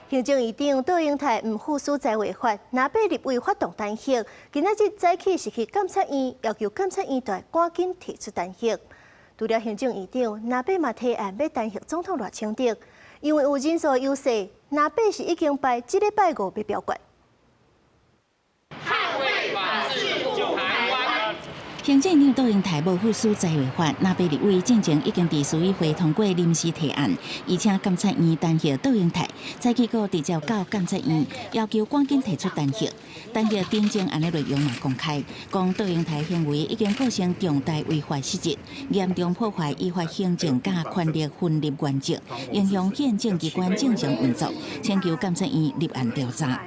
行政院長卓榮泰毋服輸災違法，藍白立委發動彈劾。今仔日早起是去監察院，要求監察院著趕緊提出彈劾。除了行政院長，藍白嘛提案欲彈劾總統賴清德，因為有人數優勢，藍白是已經排這禮拜五欲表決。捍衛法治護台灣。行政院長卓榮泰無服輸災違法，藍白立委進前已經佇市議會通過臨時提案，而請監察院彈劾卓榮泰，早起閣直接到監察院要求趕緊提出彈劾。彈劾訂正案的內容嘛公開，講卓榮泰行為已經構成重大違法失職，嚴重破壞依法行政佮權力分立原則，影響憲政機關正常運作，請求監察院立案調查。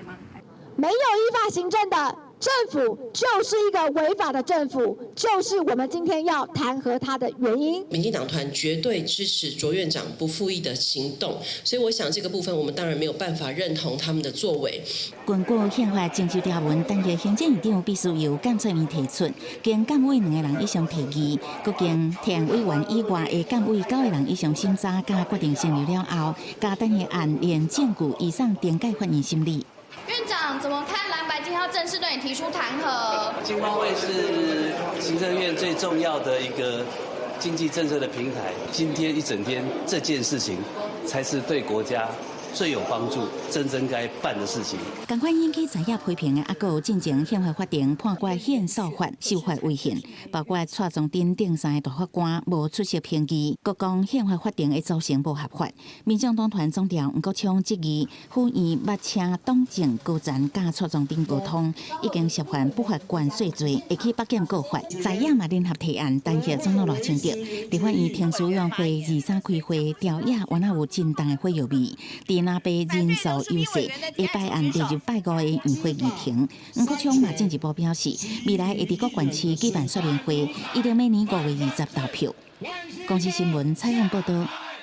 沒有依法行政的政府就是一個違法的政府，就是我們今天要彈劾他的原因。民進黨團絕對支持卓院長不附議的行動，所以我想這個部分我們當然沒有辦法認同他們的作為。根據憲法徵收條文，彈劾行政院長必須由監察院提出，經監委兩个人以上提議，閣經提案委員以外的監委九个人以上審查，佮決定成立了後，共彈劾案連證據移送懲戒法院審理。院長怎麼看藍白今天要正式對你提出彈劾？經貿會是行政院最重要的一個經濟政策的平台。今天一整天這件事情，才是對國家最有幫助、真正該辦的事情。仝款引起在野批評的，猶閣有進前憲法法庭判決憲訴法修法違憲，包括蔡宗珍等三个大法官無出席評議，閣講憲法法庭的組成無合法。民眾黨團總召黃國昌質疑，府院捌請黨政高層佮蔡宗珍溝通，已經涉犯不法關稅罪，會去北檢告發。在野嘛聯合提案彈劾總統賴清德，立法院程序委員會二三開會調查，原來有真重的火藥味。佇藍白人數優勢，會擺案列入拜五的院會議程。黃國昌嘛進一步表示，未來會佇各縣市舉辦說明會，一定每年5月20投票。公視新聞採訪報導。